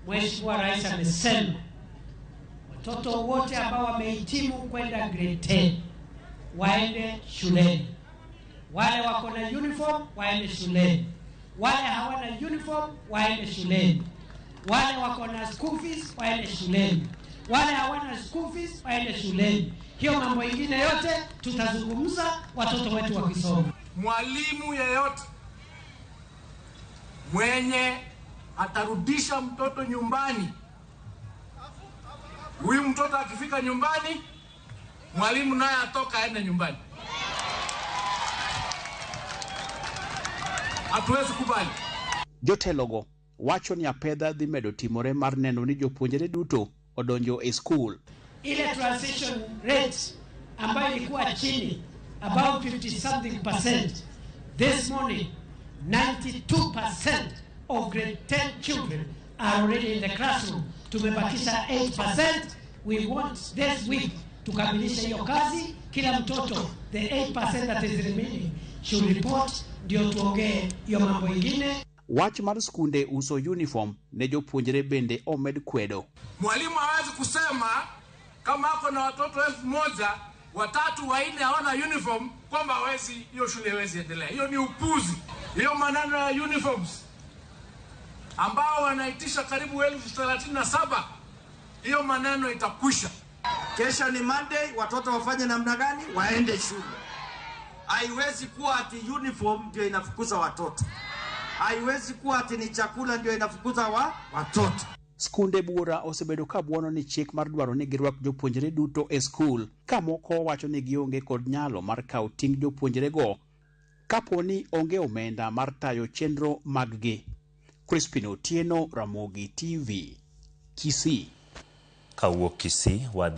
Mheshimiwa Rais amesema watoto wote ambao wamehitimu kwenda grade 10 waende shuleni, wale wako na uniform waende shuleni, wale hawana uniform waende shuleni, wale wako na school fees waende shuleni, wale hawana school fees waende shuleni. Hiyo mambo ingine yote tutazungumza watoto wetu wakisoma. Mwalimu yeyote mwenye atarudisha mtoto nyumbani, huyu mtoto akifika nyumbani, mwalimu naye atoka aende nyumbani. Hatuwezi kubali. Jotelogo wacho ni apedha dhi medo timore mar neno ni jopuonjre duto odonjo e skul. Ile transition rate ambayo ilikuwa chini about 50 something percent, this morning 92% of grade 10 children are already in the classroom. Tumebakisha 8%. We want this week tukamilishe hiyo kazi. Kila mtoto, the 8% that is remaining should report, ndio tuongee hiyo mambo ingine. Wach mar skunde uso uniform ne jopuonjre bende omed kwedo. Mwalimu hawezi kusema kama ako na watoto 1000, watatu wanne hawana uniform, kwamba hawezi, hiyo shule haiwezi endelea. Hiyo ni upuzi. Hiyo maneno ya uniforms ambao wanaitisha karibu 37,000, hiyo maneno itakwisha. Kesho ni Monday, watoto wafanye namna gani? Waende shule. Haiwezi kuwa ati uniform ndio inafukuza watoto. Haiwezi kuwa ati ni chakula ndio inafukuza watoto. Skunde buora osebedo ka buono ni chik mar dwaro ni girwak jopuonjre duto e skul, ka moko wacho ni gionge kod nyalo mar kawo ting' jopuonjrego kapo ni onge omenda mar tayo chenro maggi. Crispin Otieno, Ramogi TV, Kisii. Kawuok Kisii wadhi